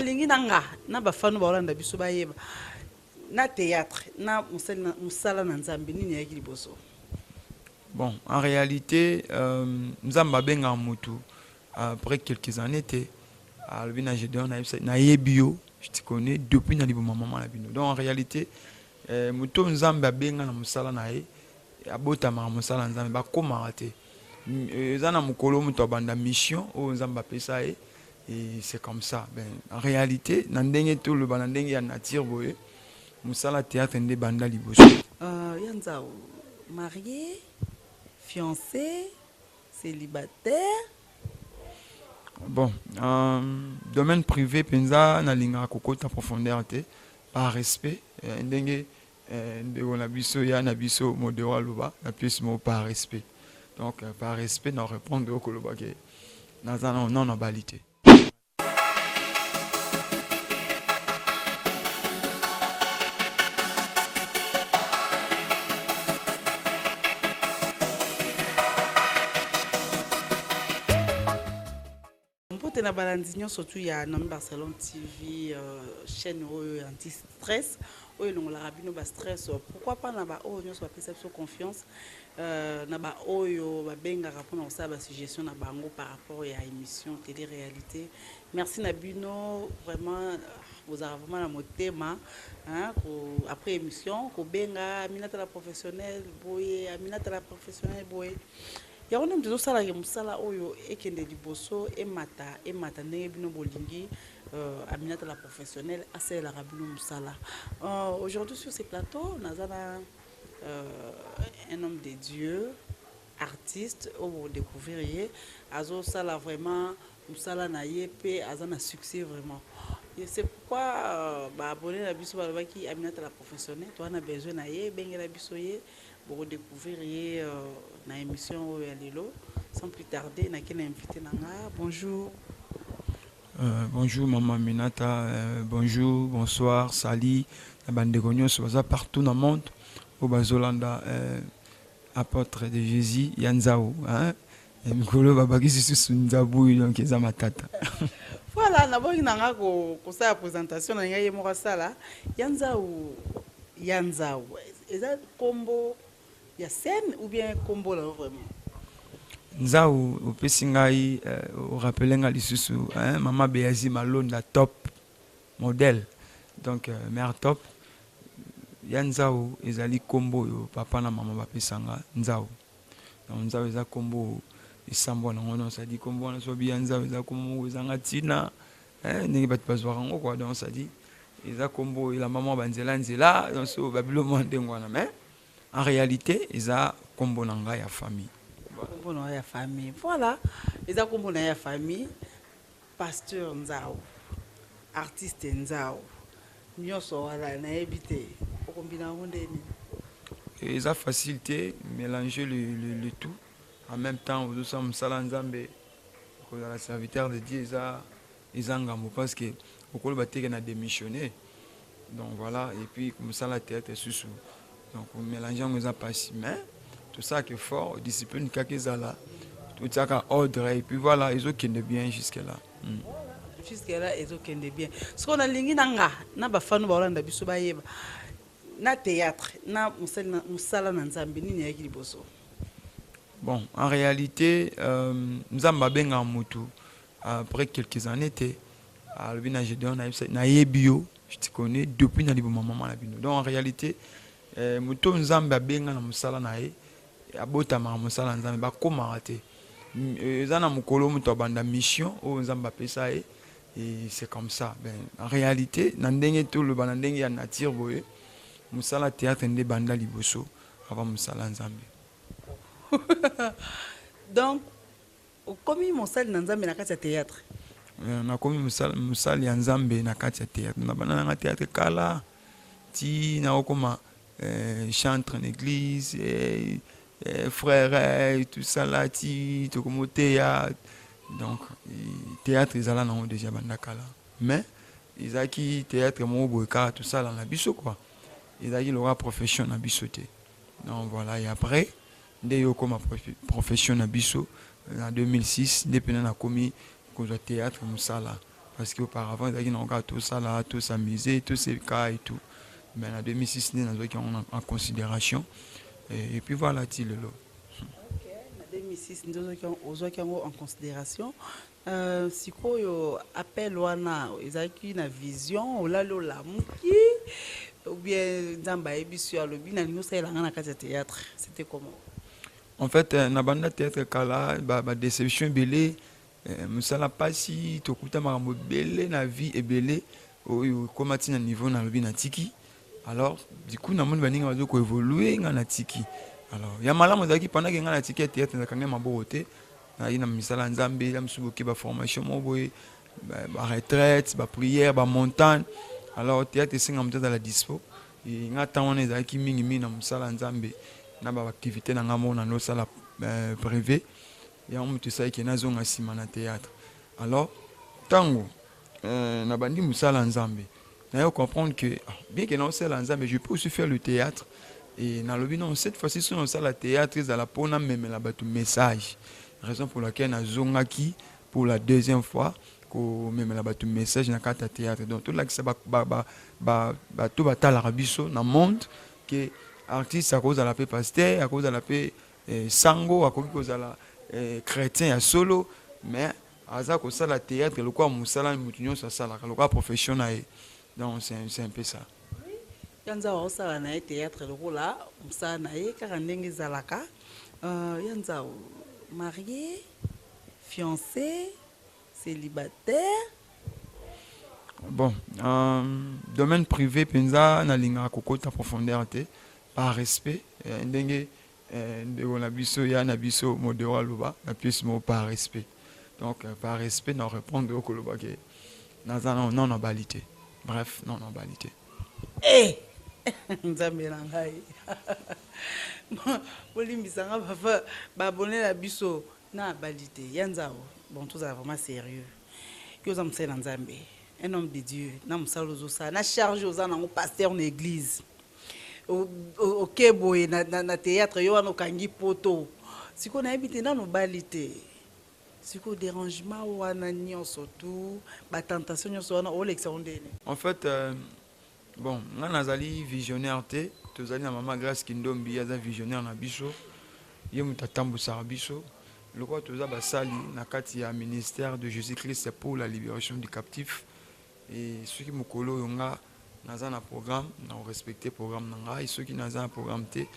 Nalingi na nga na bafanu baolanda biso bayeba na théâtre na mosala na Nzambe, nini eyaki liboso? Bon, en réalité, Nzambe abengaka motu après quelques années te. Alobi na Gédéon: "Nayebi yo, je te connais depuis na liboma mama na bino." Donc en réalité, moto oyo Nzambe abenga na mosala na ye abotamaka mosala ya Nzambe, bakomaka te. Eza na mokolo moto abanda mission oyo Nzambe apesa ye et c'est comme ça. Ben, en réalité, na ndenge toloba, na ndenge ya nature boye, mosala théâtre nde banda liboso. Ya Nzao, marié, fiancé, célibataire? Bon, domaine privé mpenza nalingaka kokota profondeur te par respect, ndenge ndeko na biso, ya na biso Modero aloba na pièce moko, par respect. Donc par respect na répondre oyo koloba ke naza nano nabali te. Mbote na balandi nyonso tu ya Nomi Barcelone TV, chaîne oyo ya anti stress oyo elongolaka bino bastress. Pourquoi pas na baoyo nyonso bapesa biso confiance, na baoyo babengaka mpona kosala basuggestion na bango par rapport ya émission télé réalité. Merci na bino vraiment, bozalaka vraiment na motema, hein, après émission kobenga Aminata la professionnelle boye, Aminata la professionnelle boye. Yango nde moto ezosalaka mosala oyo ekende liboso, emata emata ndenge bino bolingi. Aminata la professionnelle asalelaka bino mosala. Aujourd'hui sur ce plateau, naza na un homme de Dieu, artiste oyo bodécouvrir ye, azosala vraiment mosala na ye mpe aza na succès vraiment. Et c'est pourquoi baabonné na biso balobaki: "Aminata la professionnelle, toza na besoin na ye, ebengela biso ye." Bokodécouvrir ye na émission oyo ya lelo. Sans plus tarder, nake na invité na nga. Bonjour. Bonjour maman Minata, bonjour, bonsoir, sali na bandeko nyonso baza partout na monde oyo bazolanda apôtre de Jésus ya Nzau, hein? Mikolo babakisi susu Nzabui, donc eza matata. Voilà, nabongi na nga kosala présentation na ngai, ye moko asala. Ya Nzau, ya Nzau eza nkombo ya scène ou bien nkombo na yo vraiment? Nzau, opesi ngai, orappeler ngai lisusu, hein, mama Beazi Malonda, top modèle, donc mère top. Ya Nzau ezali nkombo oyo papa na mama bapesanga Nzau. Donc Nzau eza nkombo esambwa nango nyonso, adi nkombo wana so biya Nzau eza nkombo moko ezanga ntina ndenge bato bazwaka yango quoi. Donc c'est-à-dire eza nkombo elamba mwa banzela nzela, donc so babilo mwa ndenge wana, mais en réalité eza nkombo na ngai ya famille. Nkombo na yo ya famille, voilà, eza nkombo na ye ya famille. Pasteur Nzau, artiste Nzau, nyonso wana nayebi te okombina yango ndeni. Eza facile te mélanger le tout en même temps. Ozosala mosala Nzambe, kozala serviteur de Dieu, eza ngambo parce que okoloba teke na démissionner. Donc voilà, et puis mosala théâtre susu, donc mélange yango eza mpasi, mais tosalaka effort, discipline kaka ezala, totiaka ordre et puis voilà, ezokende bien jusque là. Jusque là ezokende bien. Sikoyo nalingi na nga na bafanu baolanda biso bayeba na théâtre na mosala na Nzambe, nini eyaki liboso? Bon, en réalité, Nzambe abengaka motu après quelques années te. Alobi na Gédéon: "Nayebi yo, je te connais depuis na liboma mama na bino." Donc en réalité, moto oyo Nzambe abenga na mosala na ye abotamaka mosala ya Nzambe, bakomaka te. Eza na mokolo moto abanda mission oyo Nzambe apesa ye et c'est comme ça. Ben, en réalité, na ndenge toloba, na ndenge ya nature boye, mosala théâtre nde banda liboso avant mosala Nzambe. Donc okomi mosali na Nzambe na kati ya théâtre? Nakomi mosali ya Nzambe na kati ya théâtre. Nabanda nanga théâtre kala ti nakokoma chantre na église, frère, tout ça là, ti tokomoteya. Donc théâtre ezala nango déjà banda kala, mais ezalaki théâtre moko boye kaka tosala na biso quoi, ezalaki lokola profession na biso te. Donc voilà, et après nde yo okoma profession na biso na 2006, nde mpena nakomi kozwa théâtre mosala. Parce que auparavant ezalaki nango kaka tosala, tos'amuser, toseka et tout, mais na 2006 nde nazwaki yango en considération et puis voilà, ti lelo. Na 2006 nde ozwaki yango en considération. Sikoyo appel wana ezalaki na vision, olali, olamuki, ou bien Nzambe ayebisi yo, alobi nalingi osalela nga na kati ya théâtre? C'était comment? En fait, na banda théâtre kala, badéception ebele, mosala mpasi, tokuta makambo ebele na vie ebele oyo ekóma ntina niveau nalobi natiki. Alors du coup namoni baninga bazo koévoluer, nga natiki. Alors ya malamu ezalaki, pendant que nga natiki ya théâtre, nakangai maboko te, nazalaki na misala ya Nzambe. Ya mosusu boke baformation moko boye, baretraite, baprière, bamontagne. Alors théâtre esenga moto azala dispo. Nga ntango wana ezalaki mingimingi na mosala ya Nzambe na baactivité na nga moko na nosala privé. Yango moto esalaki nazonga nsima na théâtre. Alors ntango nabandi mosala ya Nzambe, naye comprendre que ah, bien que naosala Nzambe, je peux aussi faire le théâtre. Et nalobi non, cette fois-ci so nasala théâtre, ezala mpona memela bato message. Raison pour laquelle nazongaki pour la deuxième fois komemela bato message na kati ya théâtre. Donc tolakisa bato batalaka biso na monde que artiste akozala mpe pasteur, akozala mpe sango, akoki kozala chrétien ya solo, mais aza kosala théâtre lokola mosala motu nyonso asalaka, lokola profession na ye. Donc c'est un peu ça. Ya Nzao aosala na ye théâtre lokola mosala na ye kaka ndenge ezalaka. Ya Nzao, marié, fiancé, célibataire? Bon, domaine privé mpenza nalingaka kokota profondeur te par respect. Ndenge ndeko na biso, ya na biso Modero aloba na pièce moko, par respect. Donc par respect na répondre okoloba ke naza non nabali te. Bref, non nabali te. Eh! Nzambe na ngai, bolimbisanga bafa babone na biso na abali te. Ya Nzao, bon, tozala vraiment sérieux. Yo oza mosali na Nzambe, un homme de Dieu. Na mosala ozosala, na charge oza nango, pasteur na église, oke boye na théâtre, yo wana okangi poto. Sikoyo nayebi te, nano obali te. Sikoyo dérangement wana nyonso, tu batentation nyonso wana, olekisa ngo ndeni? En fait, bon, nga nazali visionnaire te. Tozali na mama Grâce Kindombi, aza visionnaire na biso, ye moto atambusaka biso. Lokola toza basali na kati ya ministère de Jésus Christ pour la libération du captif, e soki mokolo oyo nga naza na programme, na korespecte programme na ngai. Soki naza na programme te,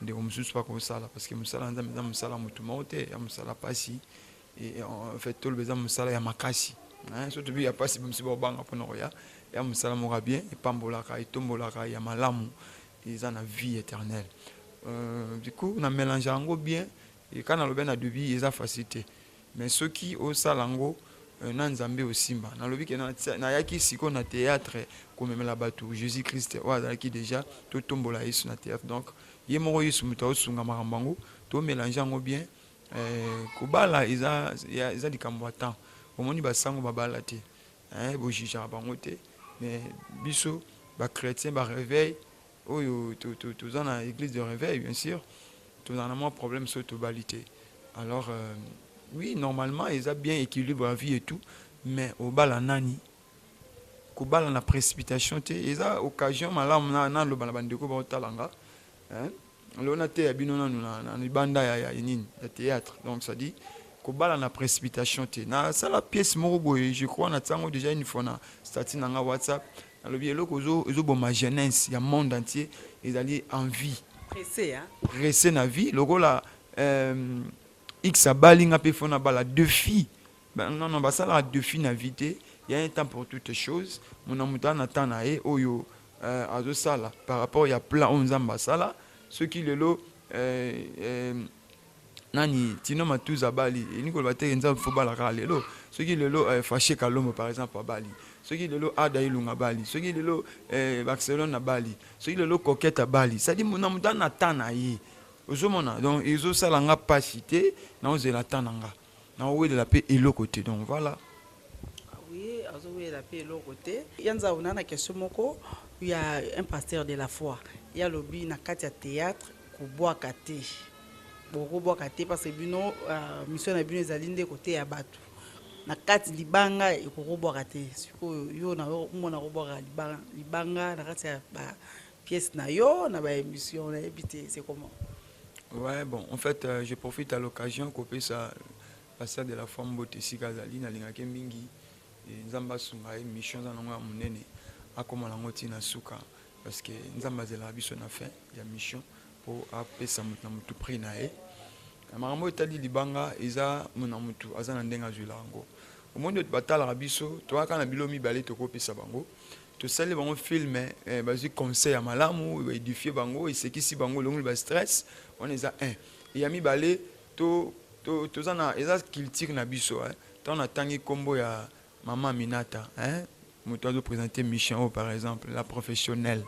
ndeko mosusu bakosala, parce que mosala ya Nzambe eza mosala motu moko te, ya mosala pasi. En fait, toloba eza mosala ya makasi. So tobi ya pasi, mosusu bakobanga mpona koya. Ya mosala moko ya bien, epambolaka, etombolaka, ya malamu, eza na vie éternelle. Du coup na mélange yango bien. Eka nalobi na début, eza facile te, mais soki osala yango na Nzambe, osimba. Nalobi ke nayaki sikoyo na théâtre komemela bato Jésus Christ oyo azalaki déjà. Totombola Yesu na théâtre. Donc ye moko Yesu moto aosunga makambo yango, tomélange yango bien. Kobala eza likambo ya temps. Omoni basango babala te, bojugeaka bango te. Mais biso bachrétien baréveil oyo toza na église de réveil, bien sûr tozala na mwa problème soki tobali te. Alors oui, normalement eza bien, équilibre ya vie et tout, mais obala nani? Kobala na précipitation te. Eza occasion malamu naloba na bandeko baotala nga lelo, nateya bino nanu na libanda ya nini, ya théâtre. Donc ça dit kobala na précipitation te. Nasala pièce moko boye, je crois natiango déjà une fois na statut na nga WhatsApp. Nalobi eloko ezoboma jeunesse ya monde entier ezali envie. Pressé, hein? Pressé na vie. Lokola x abali, nga mpe faut nabala. Deux filles, non, non, basalaka deux filles na vie te. Y a un temps pour toutes choses. Mona moto aza na temps na ye oyo azosala par rapport ya plan oyo Nzambe asala. Soki lelo nani, Tino Matuza abali, elingi koloba te Nzambe faut bala kaka lelo. Soki lelo Fache Kalombo par exemple abali, soki lelo Ada Ilunga abali, soki lelo Barcelone abali, soki lelo Coquette abali, c'est-à-dire na moto aza na temps na ye. Ozomona, donc ezosala nga mpasi te. Naozela temps na nga, naowelela mpe eloko te. Donc voilà. Oui, azowela mpe eloko te. Ya Nzau, na question moko ya un pasteur de la foi. Ye alobi na kati ya théâtre kobwaka te, bokobwaka te, parce que bino mission na bino ezali nde koteya bato. Na kati libanga ekoki kobwaka te. Sikoyo yo na omona kobwaka libanga na kati ya ba pièce na yo na ba émission, nayebi te, c'est comment? Ouais, bon, en fait, je profite à l'occasion kopesa pasteur de la foi mbote esika azali. Nalingaki mingi Nzambe asunga ye. Mission aza nango ya monene, akóma nango ntina suka, parce que Nzambe azelaka biso na fin ya mission mpo apesa moto na motu prix na ye. Makambo oyo etali libanga, eza na motu aza na ndenge azwela yango. Omoni, oyo batalaka biso, toyaka na bilo mibale, tokopesa bango, tosali bango film, bazwi conseil ya malamu, baédifie bango, esekisi bango, elongoli bastress wana. Eza 1. Ya mibale, toza na, eza culture na biso. Ntango natangi nkombo ya mama Minata, moto azoprésente mission oyo, par exemple la professionnelle,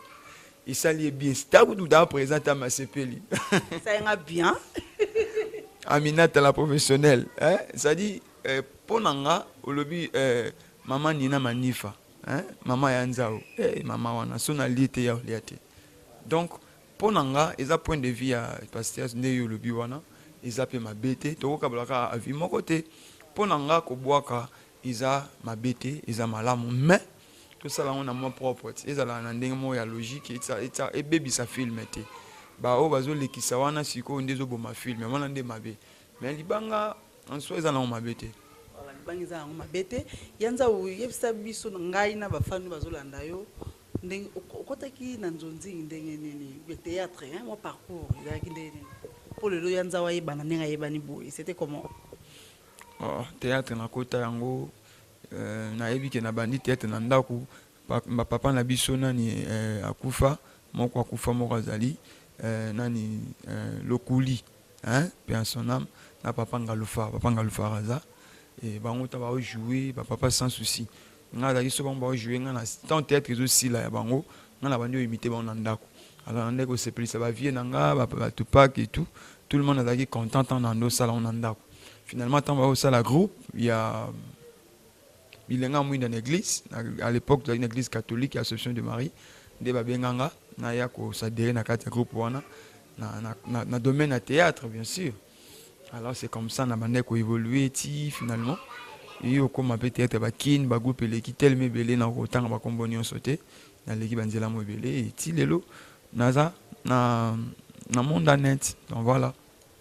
esali ye bien. Ntango kutu aprésente, amasepeli. Esalinga bien. Aminata la professionnelle, hein? C'est-à-dire, mpo na nga olobi, mama Nina Manifa, hein? Mama ya Nzao, hey, mama wana so nalie te, ya olia te. Donc mpo na nga, eza point de vue ya pasteur nde yo olobi wana, eza mpe mabe te. Tokokabola kaka avis moko te. Mpo na nga, kobwaka eza mabe te, eza malamu, mais tosala yango na mwa propre te, ezalaka na ndenge moko ya logique, ebebisa film te. Baoyo bazolekisa wana sikoyo nde ezoboma film wana, nde mabe. Mais libanga en soi eza nango mabe te. Libanga eza yango mabe te. Ya Nzau, oyebisa biso, ngai na bafani bazolanda yo, ndenge okɔtaki na nzonzingi, ndenge nini théâtre, mwa parcours ezalaki ndenge nini mpo lelo ya Nzau ayebana ndenge ayebani boye? C'était comment? Oh, théâtre nakota yango, nayebi ke nabandi théâtre na ndako. Bapapa na biso nani, akufa moko, akufa moko, azali nani, Lokuli, hein, paix à son âme, na papa Ngalufa. Papa Ngalufa aza e bango ta baojoue bapapa sans souci. Nga azalaki so bango baojoue, nga na temps théâtre ezosila ya bango, nga na bandi oimite bango na ndako. Alors na ndenge kosepelisa bavieux na nga, batupak et tout, tout le monde azalaki content ntango na ndo osala ngo na ndako. Finalement, ntango baosala groupe ya bilenga mwinda na église, à l'époque tozalaki na église catholique ya Assomption de Marie, nde babenganga naya koadhérer na kati ya groupe wana na domaine ya théâtre, bien sûr. Alors c'est comme ça na bandaki koévolue ti finalement eyi okóma mpe théâtre bakine, bagroupe eleki telema ebele, na kotanga bakombo nyonso te. Naleki banzela mo ebele ti lelo naza na monde net. Donc voilà.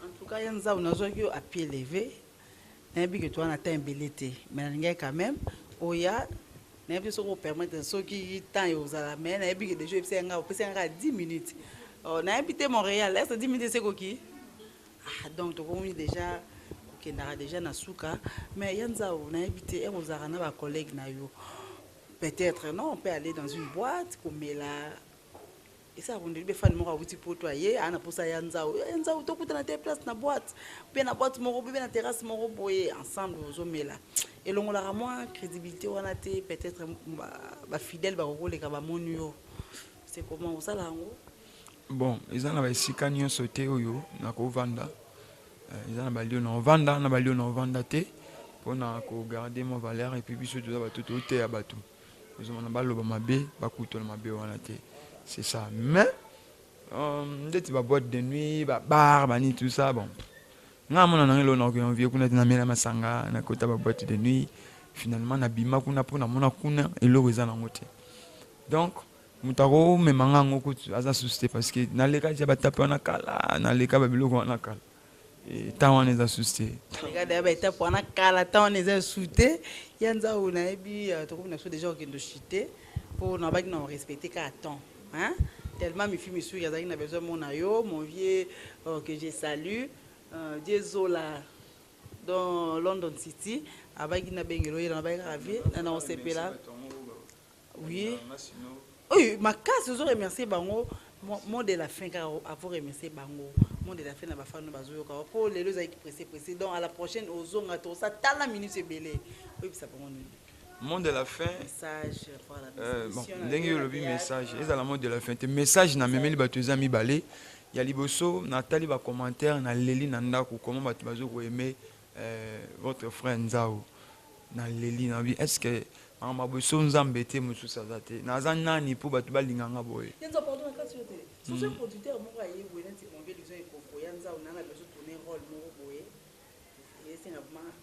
En tout cas, ya Nzau, nazwaki yo à pied levé. Nayebi ke toza na temps ebele te, mais nalingaki quand même oya. Nayebi te soki opermettre, soki temps ekozala, mais nayebi ke déjà oyebisa nga, opesi nga kaka 10 minutes. Oh, nayebi te, Montréal, est ce 10 minutes esekoki? Ah, donc tokomi déjà kokendaka déjà na suka. Mais ya Nzau, nayebi te ere ozalaka na bacollègue na yo, peut-être non, on peut aller dans une boîte komela, esalaka kondeli mpe fani moko awuti poto, aye aa na posa ya Nzau, ya Nzau, tokutana te place na boîte, mpe na boîte moko mpe na terrasse moko boye, ensemble ozomela, elongolaka mwa crédibilité wana te? Peut-être bafidèle bakokoleka, bamoni yo, c'est comment osala yango? Bon, eza na baesika nyonso te oyo nakovanda. Eza na balio na ovanda, na balio na ovanda te, mpona kogarde mwa valeur. Et puis biso toza bato toteya bato, ozomona baloba mabe, bakutola mabe wana te, c'est ça. Mais ndeti baboîte de nuit, babar, bani, tout ça, bon, nga mona nanga eloko nakoki envie kuna te. Namela masanga, nakota baboîte de nuit, finalement nabima kuna mpo namona kuna eloko eza nango te. Donc moto akomema nga yango kutu aza susu te, parce que naleka tia batape wana kala, naleka babiloko wana kala, temps wana eza susu te. Aleka daya baetape wana kala, temps wana eza su te. Ya Nzau, nayebi, tokomi na biso déjà kokende chite, mpo nabaki na orespecte kaka temps, hein? Tellement mifi misuki azalaki na besoin mona yo, mon vieux, que je salue, Diezola dans London City, abaki nabengela oyela, nabaki kaka vie na osepela. Oui, makasi ozo remercier bango. Mot de la fin kaka, avo remercier bango, mot de la fin na bafano bazoyoka, mpo lelo ezalaki pressé pressé. Donc à la prochaine ozonga, tosa tala minute ebele, oyebisa bango nini? Mot de la fin. Message, voilà. Bon, ndenge olobi message, ezala mot de la fin te. Message namemeli bato eza mibale. Ya liboso, natali bacommentaire, naleli na ndako, comment bato bazokoaime votre frère Nzau. Naleli, nabi: est ce que makambo ya boso Nzambe te, mosusu aza te? Naza nani mpo bato balinganga boye? Nzau, pardon, na kati yo te. Soso producteur moko aye boye, neti mon vieux Lison Ekofo, ya Nzau nanga bezo tourner rôle moko boye, esenga vraiment.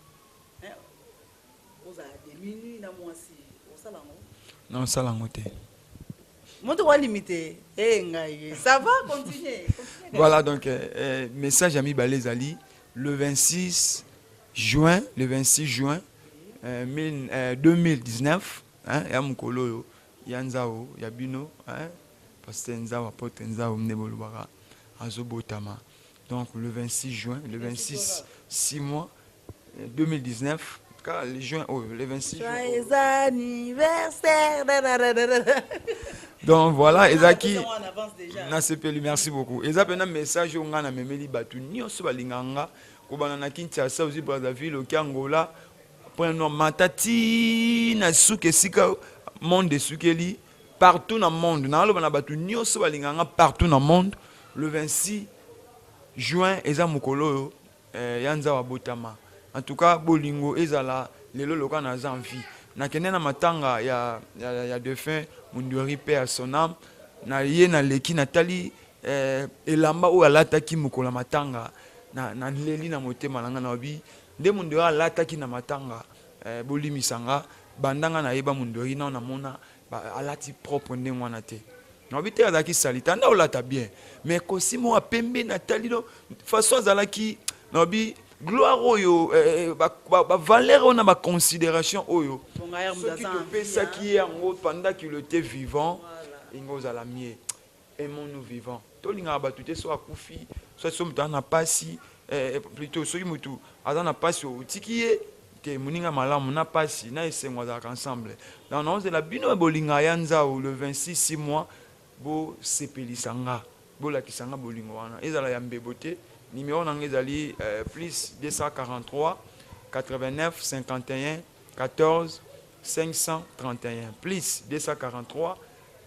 Ozala de minuit na mwasi, osala yango? Non, osala yango te. Moto wa limité eh ngai, ça va continuer, continuer. Voilà, donc message ya mibale ezali le 26 juin, le 26 juin 2019, hein, ya mokolo oyo ya Nzao ya bino, hein, pasteur Nzao, apôtre Nzao nde bolobaka, azobotama. Donc le 26 juin, le 26 6 mois 2019, kaka le juin oyo, le 26 juin. Joyeux anniversaire. Da, da, da, da, da. Donc voilà, ezalaki En avance déjà. Nasepeli, merci beaucoup. Eza mpena message oyo ngai namemeli bato nyonso balingaka nga, kobanda na Kinshasa, ozwi Brazzaville, oki Angola, Point Noir, mata ti na suka esika monde esukeli, partout na monde. Naloba na bato nyonso balingaka nga partout na monde, le 26 juin eza mokolo oyo ya Nzambe abotama. En tout cas, bolingo ezala lelo loka naza en vie. Nakende na matanga ya défunt Mundweri, paix à son âme. Na ye naleki, natali elamba oyo alataki mokolo ya matanga, naleli na motema na ngai, nalobi nde Mundweri alataki na matanga. Bolimisa nga, banda nga nayeba Mundweri nao namona alati propre ndenge wana te. Nalobi te azalaki sali te, anda olata bien, mais costume oyo apembe, natali no façon azalaki, nalobi gloire oyo, bavaleur oyo na baconsidération oyo soki topesaki ye yango pendant qu'il était vivant, inga ozala mieux. Aimons-nous vivant. Tolingaka bato te so akufi, soit so moto aza na pasi, plutôt soki motu aza na pasi, otiki ye te. Moninga malamu na pasi na esengo azalaka ensemble. Donc naozela bino bolingaka ya Nzau, le 26 6 mois, bosepelisa nga, bolakisa nga bolingo wana, ezala ya mbebo te. Numéro na nga ezali plus 243 89 51 14 531, plus 243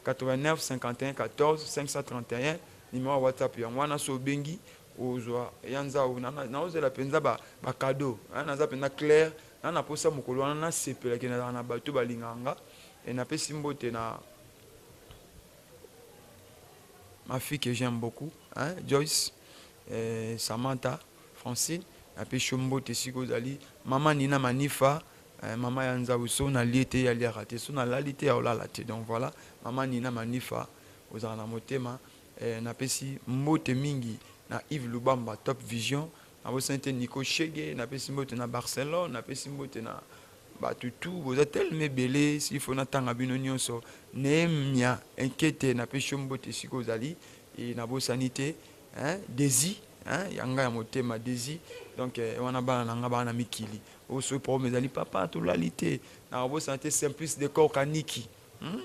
89 51 14 531, numéro ya WhatsApp yango wana. So obengi, ozwa ya Nzau. Naozela mpenza bacadeau, naza mpenza clair na naposa mokolo wana nasepelaki, nazala na bato balingaka nga. E napesi mbote na ma fille que j'aime beaucoup, hein, Joyce, Samantha Francine, napesi yo mbote esika ozali. Mama Nina Manifa, mama ya Nzau, so nalie te, aliaka te, so nalali te, aolala te. Donc voilà, mama Nina Manifa, ozala na motema. Napesi mbote mingi na Yves Lubamba, Top Vision. Nabosani te Nico Shege, napesi mbote na Barcelone, napesi mbote na bato tu boza telema ebele, s'il faut natanga bino nyonso. Nehemia Enkete, napesi yo mbote esika ozali. E nabosani te, hein, Desi, hein, ya ngai ya motema Desi. Donc wana bana na nga, bana na mikili oyo, soki problème ezali, papa tolali te. Nakobosana te Simplice Decor Kaniki,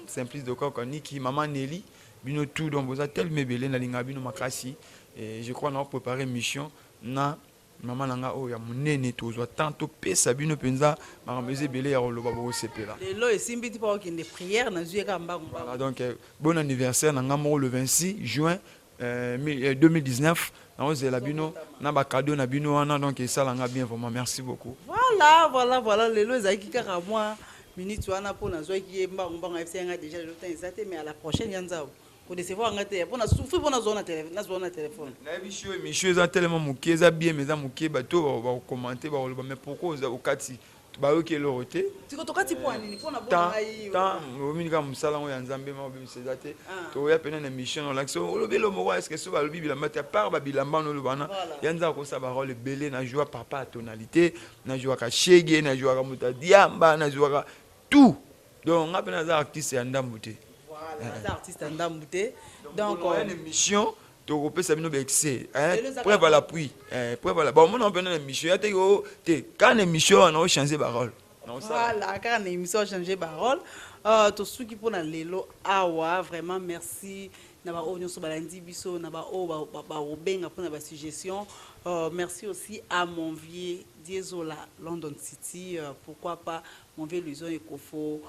Simplice Decor Kaniki, mama Nelly, bino tout. Donc boza telema ebele, nalingaka bino makasi. Et je crois na préparer mission na mama na nga oyo ya monene, tozwa temps topesa bino mpenza makambo eza ebele ya koloba, bokosepela. Lelo esimbi ti mpo okende prière, nazwi ye kaka mbangu mbangu. Voilà, donc bon anniversaire na nga moko le 26 juin 2019. Naozela bino na bacadeau na bino wana, donc esalanga bien vraiment. Merci beaucoup. Voilà, lelo ezalaki kaka mwa minute wana mpo nazwaki ye mbangu mbangu, ayebisi nga déjà lelo temps eza te. Mais à la prochaine, ya Nzau, kodécevoir nga te mpo na souffrir mpo nazwa na téléphone. Nayebi sio émission eza telema moke, eza bien, mais eza moke. Bato bakocommenter, bakoloba: mais pourquoi oza okati, bayoki eloko te? Tiko tokati mpo ya nini? Mpo na ngai omini kaka mosala yango ya Nzambe ma obimisa eza te. Toya pene na émission, olakisi, olobi elo moko. Est-ce so balobi bilamba te, à part babilamba wana oloba wana, ya Nzambe akosala barole ebele. Najwa papa ya tonalité, najwaka shege, najwaka moto ya diamba, najwaka tout. Donc nga mpe naza artiste ya ndambu te. Aza artiste ya ndambu te. Donc na émission tokopesa bino baexcès, preuve à l'appui, preuve à la bomona mpena na émission ya teki o te. Kaka na émission wana ochange barole. Voilà, kaka na émission ochange barole. Tosuki mpona lelo awa. Vraiment merci na baoyo nyonso balandi biso, na baoyo bakobenga mpona basuggestion. Merci aussi à mon vieux Diezola, London City, pourquoi pas mon vieux Luison Ekofo,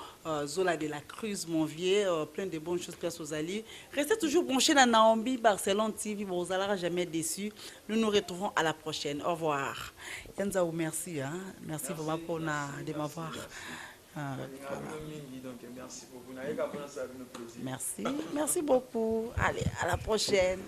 Zola de la Cruz, mon vieux, plein de bonnes choses, place aux alliés. Restez toujours branchés dans Naomi Barcelone TV, vous n'allez jamais déçus. Nous nous retrouvons à la prochaine. Au revoir. Ya Nzao, merci. Hein? Merci, merci vraiment pour de m'avoir. Voilà. Merci beaucoup. Merci, merci beaucoup. Allez, à la prochaine.